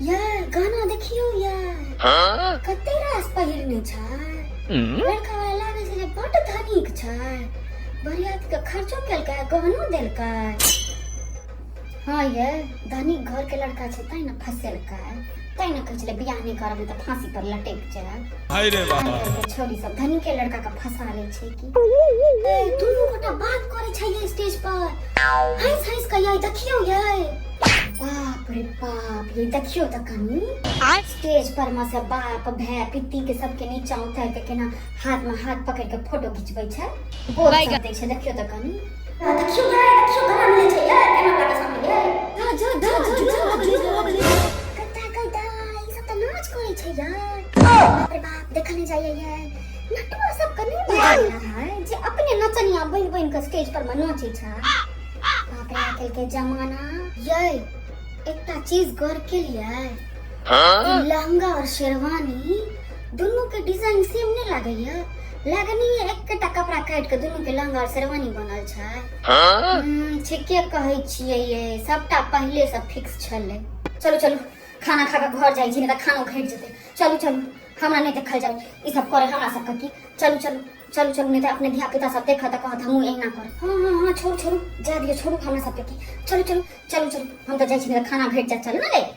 यार गाना देखियौ यार, कते रास पहिरने छै लड़का वाला। लागै छै जे बड्ड धनिक छै। बरियाती के खर्चो केलकै, गहनो देलकै। हाँ ये धनिक घर के लड़का छै, तैं ने फसेलकै, तैं ने कहै छलै बियाह नहि करब, नहि तऽ फांसी पर लटकि जायब। हाय रे बाबा। आइ-काल्हिके छौड़ी सब धनिके लड़का के फंसा लै छै की। ए, दुनू गोटा बात करै छै ये स्टेज पर हंसि हंसि कऽ। ये देखियौ ये, बाप रे बाप, ये देखियौ तऽ कनी, स्टेज पर मे से बाप भाय पित्ती के सबके नीचा उतारि के केना हाथ में हाथ पकड़ के फोटो घिचबै छै, गोद सब दै छै। देखियौ तऽ कनी। आ, देखियौ ये, देखियौ गला मिलै छै ये केना लड़का सामने ये। जा जा जा जा जा जा, कत्ता कत्ता ई सब तऽ नाच करै छै यार। बाप रे बाप, देखल नहि जाइए ये। नटुआ सब के नहि बुझल है जे अपने नचनिया बनि बनि के स्टेज पर मे नाचै छै। बाप रे, आइ काल्हि के जमाना ये। एकटा चीज गौर केलियै? ई लहंगा और शेरवानी दुनू के डिजाइन सेम नहि लागैया? लागै नहि ये एकेटा कपड़ा काटि के दुनू के लहंगा और शेरवानी बनल छै? ठीके कहै छियै, ये सबटा पहिले से फिक्स छलै। चलू चलू, खाना खा के घर जाइ छी, नहि तऽ खानो घटि जेतै। चलू चलू, हमरा नहि देखल जाय ई सब करे हमरा सबके की। चलू चलू चलू चलू, नहि तऽ अपने धिया पुता सब देखत तऽ कहत हमहूँ एहिना करब। हँ हँ हँ, छोड़ू छोड़ू, जा दियौ, छोड़ू, हमरा सबके की। चलू चलू चलू चलू, हम तऽ जाइ छी, नहि तऽ खाना घटि जायत। चलू ने रे।